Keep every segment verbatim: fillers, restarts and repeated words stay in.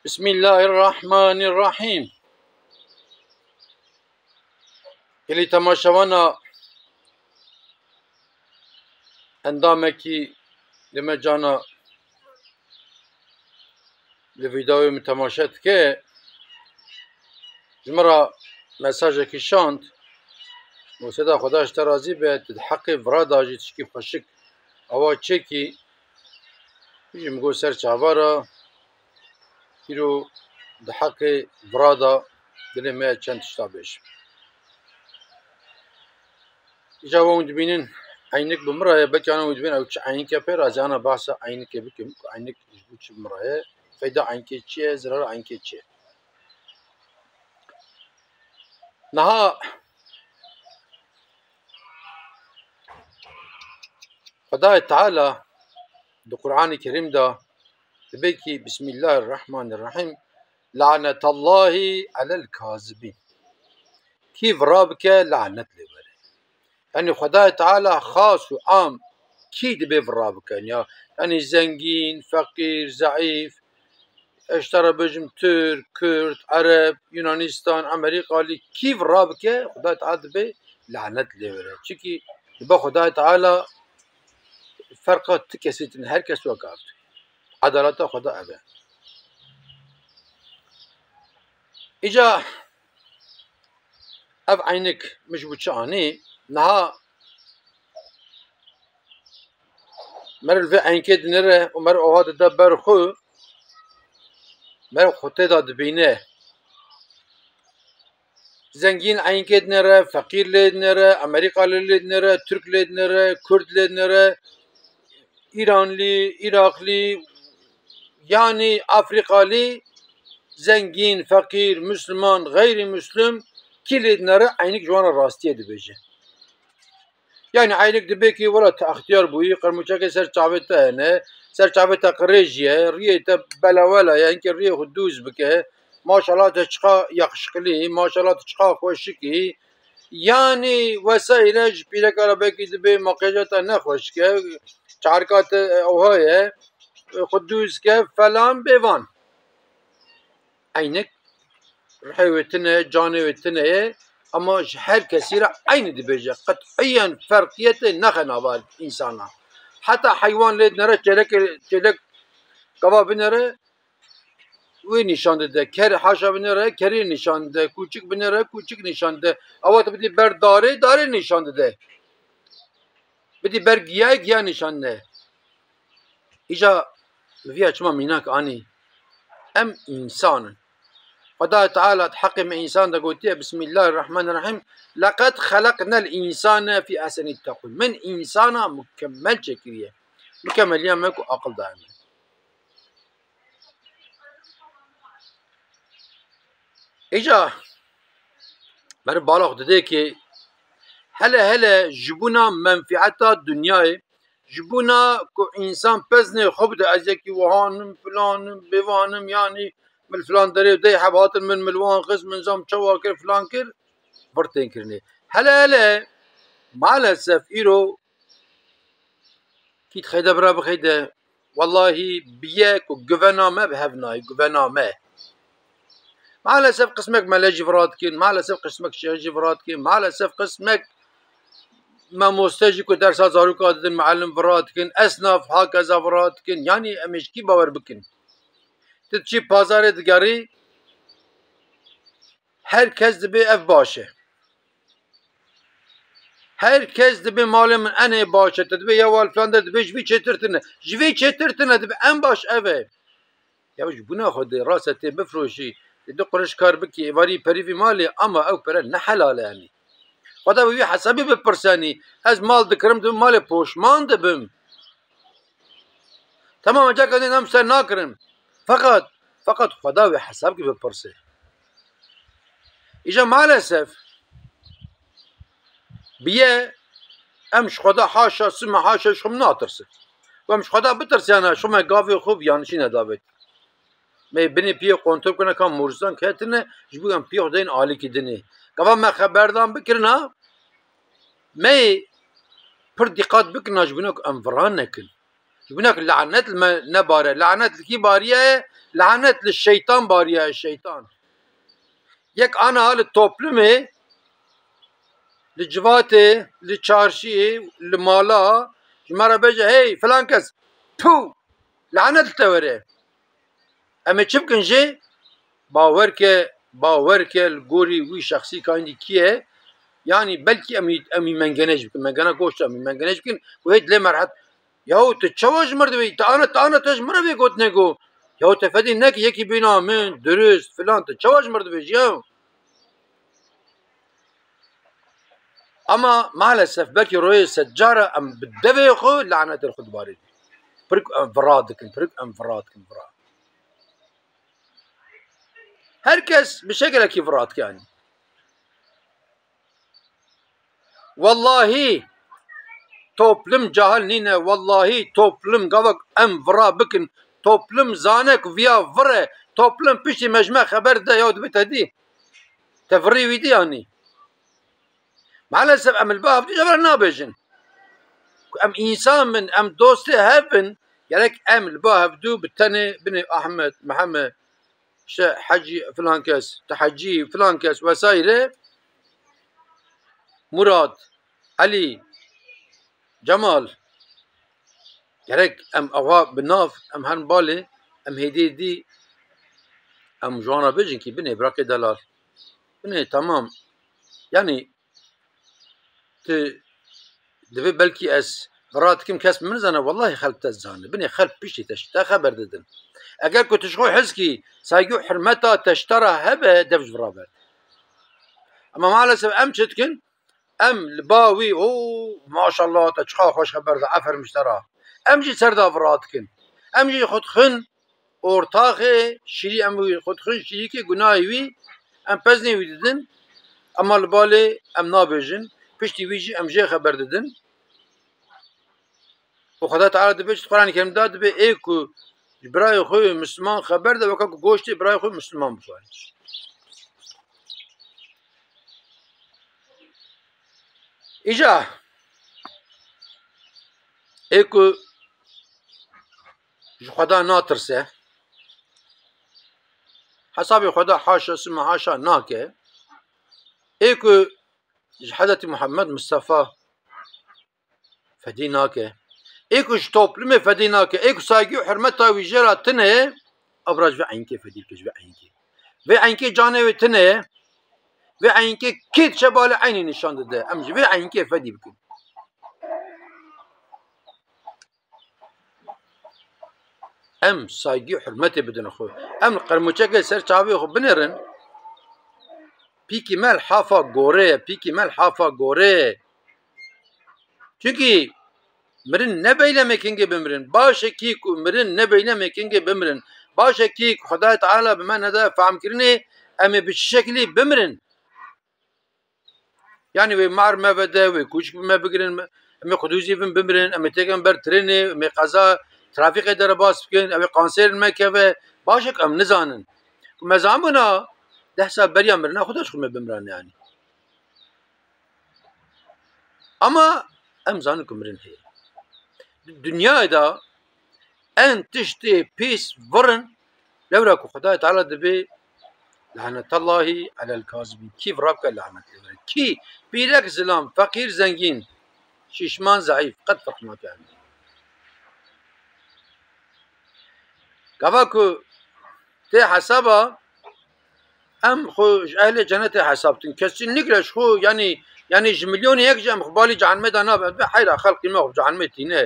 Bismillahirrahmanirrahîm. Gelî temaşevana endamekî li me cana li vîdeoyê min temaşe dike, ji min re mesajekî şand. Got, Seda, Xweda ji te razî be, tu di heqê vira de jî tişkî xweşik awa çêkî. Ji min got, ser çava re, îro di heqê vira de dilê me ye çend tişta bêjim. Îca wan dibînin eynik bi min re ye, belkî ana wan dibînin ew çi eynikê pê re, ez ana behsa eynikê bikim, ku eynik ji bo çi bi min re ye, feyda eynikê çi ye, zirara eynikê çi ye. Niha Xwedayê Teala di Qur'anê Kerîm de dibe ki, Bismillahirrahmanirrahîm, "Lanetallahi alel kazibîn." Kî vira bike, lanet lê were. Yanî Xwedayê Teala xas û am kî dibe vira bike? Ya, yanî zengîn, feqîr, zeîf, ez ji te re bêjim Tirk, Kurd, Ereb, Yunanistan, Amerîkalî, kî vira bike, Xwedayê Teala dibe lanet lê were. Çikî dibe Xwedayê Teala ferqa ti kesî tine, her kes wek ev. Edaleta Xweda ev e. Îca ev eynik min ji bo çi anî? Niha meriv li vê eynikê dinêre û meriv oha dide ber xwe, meriv xwe tê de dibîne. Zengîn eynikê dinêre, feqîr lê dinêre, Amerîkalî lê dinêre, Tirk lê dinêre, Kurd lê dinêre, Îranlî, Îraqlî, yanî Afrîkalî, zengîn, feqîr, Misliman, xeyrî Mislim, kî lê dinêre eynik ji wan re rastiyê dibêje. Yanî eynik dibe ki wela tu extiyar bûyî, qirmûçekê ser çavê te hene, ser çavê te qirêj ye, riyê te belewela ye, hinkê riyê xwe dûz bike, maşallah te çiqa yaxşiqlî, maşallah te çiqa xweşik î. Yanî wesayîle ji pîreka re belkî dibe makyaja te ne xweşik e, çarka te ewha ye, xwe dûz ke, felan bêvan. Eynik rihê wê tune, canê wê tune ye, ama ji her kesî re eynî dibêje. Qet'iyen ferqiyetê nexe nava însana. Heta heywan lê dinere, çêlekê, çêlek gava binere, wê nîşan dide. Ker haşa binere, kerî nîşan dide. Kûçik binere, kûçik nîşan dide. Ewa tu bidî ber darê, darê nîşan dide. Bidî ber giya, giya nîşan dide. Îca li viya çima mînak anî? Em însan in. Xwedayê Teala di heqê me însan de gotiye, Bismillahirrahmanirrahîm, "Leqed xeleqnel însane fî ehsenî teqwîm." Min însana mukemmel çêkiriye. Mukemmeliya me ku aqil daye me. Îca meriv bala xwe dide ki hele hele ji bona menfîeta dinyayê, ji bona ku însan peznê xwe bide, ez yekî wihanim, filanim, bêvanim, yanî min filan derê dey heb hatin, min, min li wan xist, min zam çawa kir, filan kir, vir tên kirinê. Hele hele maalesef îro kî dixeyde bira bixeyde, wellahî bi yek û guvena me bi hev nayê, guvena me. Maalesef qismek mele jî vira dikin, maalesef qismek şêx jî vira dikin, maalesef qismek mamoste jî ku dersa zaroka didin, muallim vira dikin, esnaf hakeza vira dikin. Yanî em ê ji kî bawer bikin? Tu diçî pazarê digerî, her kes dibê ev baş e. Her kes dibê malê min enê baş e. Tu dibê ya wal filan der dibê ji vî çêtir tune. Ji vî çêtir tune dibê en baş ev e. Ya ji bona xwe dê rast e tê bifroşî. Tê du qiriş kar bikî, êvarî perî vî malê, ama ew pere ne helal e enî. Xweda bi wî hesabî bipirsenî. Ez mal dikirim, dibê malê poşman dibim. Tamam, caka din em ser nakirin. Feqet, feqet Xweda wê hesabkî bipirse. Îja maalesef biye em ji Xweda haşa, sime haşa ji xwe natirsin. Ku em ji Xweda bitirsiyana, ji xwe me gavê xwe bi yanişî nedavêt. Me binê piyê kontrol kine ka moristan ketine, ji bo em piyê xwe deyin alîkî dinê. Gava me xeberdan bikirina, me pir dîqat bikirina ji bo ku em viran nekin. Ji binê ku lanet li me nebare. Lanet li kî bariye? Lanet li şeytan bariye, şeytan. Yek ana li toplumê, li civatê, li çarşiyê, li mala, ji me re bêje, hey, filan kes, pû, lanet li te were. Em ê çi bikin jê? Bawer ke, bawer ke li gorî wî şexsî kayndî kî ye? Yanî belkî em î, em î mengenec bikin. Mengena goşt em î mengenec bikin û hê dilê me rehet. Yahu tu çawa ji mir dibêjî? Tu ana, tu ana te ji min re vê gotinê got. Yahu te fedî neke yekî bîna min, durist, filan, tu çawa ji mir dibêjî yahu? Ama maalesef belkî royê sedcara em bi devê xwe lanetê li xwe dibarînin. Pirik em vira dikin, pirik em vira dikin, vira. Her kes bi şekelekî vira dike yanî. Wellahî toplum cahil nîne, wellahî toplum gavak em vira bikin, toplum zane ku viya vir e, toplum piştî me ji me xeber dide ya dibe te dî. Te virî wî dî yanî. Maalesef em li ba hevdû ji hev re nabêjin. Ku em însan bin, em dostê hev bin, gerek em li ba hevdû bi tenê binê Ahmed, Mihemed, işte Hecî filan kes, ti Hecî filan kes vesaire, Murat, Elî, Cemal, gerek em ava bi nav, em herin balê, em hêdî dî, em ji wan re bêjin kî binê biraqê delal. Binê temam. Yanî tu divê belkî ez vira dikim kes min zane, wellahî xelk te zane. Binê xelk piştî te, te xeber didin. Eger ku tu ji xwe hizkî saygî û hurmeta te ji te re hebe, dev ji vira be. Ama maalesef em çi dikin? Em li ba wî, o, maşallah, te çiqa xweş xeber da, aferin ji te re. Em jî ser da vira dikin. Em jî xwe dixin ortaxê şirî, em wî xwe dixin şirîkê gunahê wî, em peznê wî didin. Ema li balê em nabêjin. Piştî wî jî em jê xeber didin. Û Xweda Teala dibê, ji Qur'anê Kerîm de dibê, ê ku ji birayê xwe Misliman xeber de, weke ku goştê birayê xwe Misliman bixwe. Îca ê ku ji Xweda natirse, hesabê Xweda haşa sima haşa nake, ê ku ji Hezretî Muhammed Mustafa fedî nake, ê ku ji toplumê fedî nake, ê ku saygî û hurmeta wî jê re tune ye, ev re ji vê eyinkê fedî bike, ji vê eyinkê. Vê eyinkê canê wê tune ye, vê eyinkê kê diçe balê eynî nîşan dide. Em ji vê eyinkê fedî bikin. Em saygî û hurmetê bidin xwe. Em li qermûçekê ser çavê xwe binêrin. Pîkî me li hafa gorê ye, pîkî me li hafa gorê ye. Çunkî mirin ne beylemê kingê bimirin. Baş e kî ku mirin ne beylemê kingê bimirin. Baş e kî ku Xwedayê Teala bi me nede fehmkirinê, em ê bi çi şekilî bimirin? Yanî wê mar me vede, wê kûçik bi me bigirin, em ê xwedûzî bin bimirin, em ê têkin ber trênê, em ê qeza trafîkê derebas bikin, ew ê kanser li me keve. Baş e ku em nizanin. Ku me zanbûna deh sal beriya mirina xwe de ji xwe me bimiran yanî. Ama em zanin ku mirin heye. Di dinyayê de en tiştê pîs vir in, lewra ku Xwedayê Teala dibê, "Lanetallahî alel kazibîn." Kî vira bike lanet lê were. Kî? Pîrek zilam, feqîr zengîn, şîşman zeîf, qet ferq nake. Gava ku tê hesaba, em xwe ji ehlê cenetê hesab dikin. Kesî nikre ji xwe, yanî, yanî ji milyonê yek jî em xwe balî cehenimê de nabin. Em dibê heyra xelk qîma xwe bi cehenimê tîne.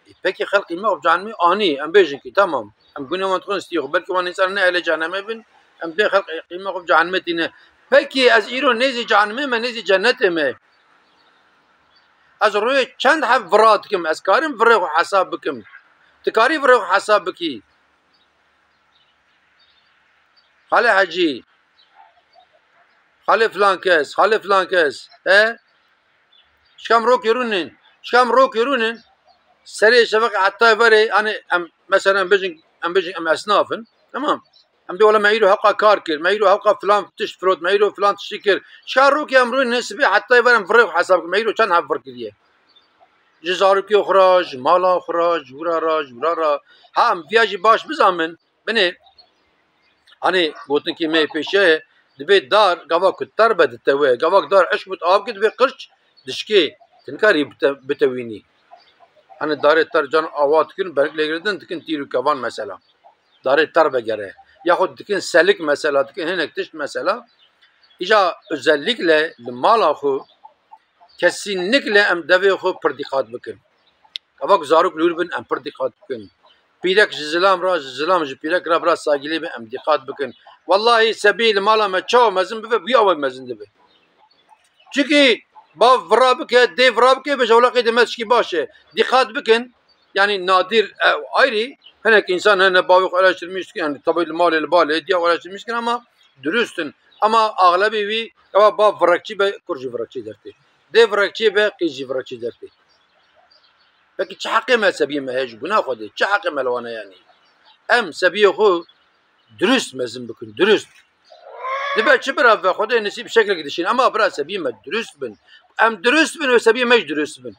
E, pekî xelk qîma xwe bi cehenimê anî, em bêjin kî tamam. Em gunê wan dixwin stî xwe. Belkî wan însan ne ehlê cehenimê bin, em dibê xelk qîma xwe bi cehenimê tîne. Pekî ez îro nêzî cehenimê me, nêzî cenetê me. Ez royê çend heb vira dikim? Ez karim virê xwe hesab bikim? Tu karî virê xwe hesab bikî? Xalê Hecî, xalê filan kes, xalê filan kes, he? Çikam rokê rûnin, çikam rokê rûnin, serê şefeqê heta verê, hani em, mesela em bêjin, em bêjin em esnaf in, tamam. Em dê wele me îro hewqa kar kir, me îro hewqa filan tişt firot, me îro filan tiştî kir. Çikar rokê em rûnin, sibê heta verê em virê xwe hesab kir, me îro çend heb vir kiriye. Ji zarokê xwe re, ji mala xwe re, ji wira re, ji wira re. Ha, em viya jî baş bizamin, binê, hani gotinkê me yê pêşiya ye, dibê dar, gava ku ter be ditewe, gava ku dar hişk bû, av bike, dibê qirç dişkê, tu nikarî bite-, bitewînî. Hani darê ter can awa dikin, berg lêgirtin, dikin tîr û kevan mesela. Darê ter vegere. Yaxud dikin selik mesela, dikin hinek tişt mesela. Îca özellikle li mala xwe kesinlikle em devê xwe pir dîqat bikin. Gava ku zarok li wir bin, em pir dîqat bikin. Pîrek ji zilam re, ji zilam ji pîrek re bira sagîlê be, em dîqat bikin. Wellahî sebî li mala me çawa mezin bibe, bûya we mezin dibe. Çikî bav vira bike, dê vira bike, bêje wela qey dê me tişkî baş e. Dîqat bikin, yanî nadir, e, ayrî, hinek însan hene bavê xwe eleştirmiş dikin, yanî tabi li malê li balê diya xwe eleştirmiş dikin ama durust in. Ama axlebê wî, ewa bav virekçî be, kur jî virekçî dertê. Dê virekçî be, qîz jî virekçî dertê. Peki çi heqê me sebiyê me heye ji guna Xwedê? Çi heqê me li wan e yanî? Em sebiyê xwe durust mezin bikin, durust. Dibe çi bira ve Xwedê nisîb şeklek dişîn. Ama bira sebiyê me durust bin. Em durust bin û sebiyê me jî durust bin.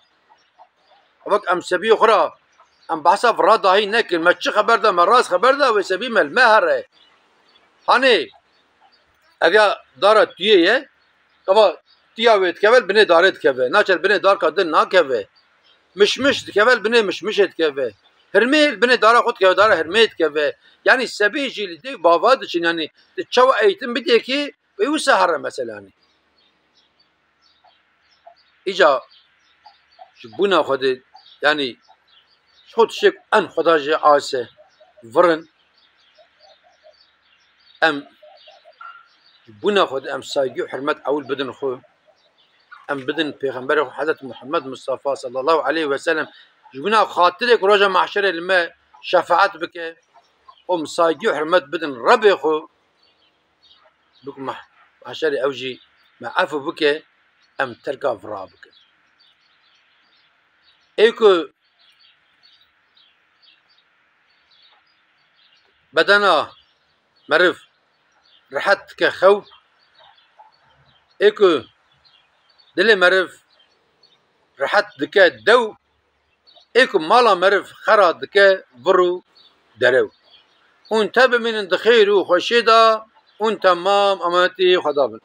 Wek em sebiyê xwe ra, em behsa vira dahî nekin. Me çi xeber da, me rast xeber da, wê sebiyê me li me here. Hanê, ev ya dara tuyê ye, eva tiya wê dikeve, li binê darê dikeve. Naçe li binê darka din nakeve. Mişmiş dikeve, li binê mişmişê dikeve. Hirmê li binê dara xwe dikeve, dara hirmê dikeve. Yanî sebî jî li dê bava diçin, yanî tu çawa eğitim bidê ki, wê wisa here mesela, yanî. Îca ji bûna Xwedê, yanî ji xwe tiştek en Xweda jê ase virin. Em ji bûna Xwedê em saygî û hurmet ewil bidin xwe. Em bidin Pêxemberê xwe Hezretî Muhammed Mustafa sallallahu aleyhi ve sellem ji bûna xatirê ku roja mahşerê li me şefaet bike. Û em saygî û hurmet bidin Rebê xwe. Bik meh-, mahşerê ew jî me efû bike, em terka vira bikin. Ê ku bedena meriv rehet dike xew, ê ku dilê meriv rehet dike dew, ê ku mala meriv xera dike vir û derew. Hûn te bimînin di xêr û xweşiyê de, hûn temam emanetî Xweda bin.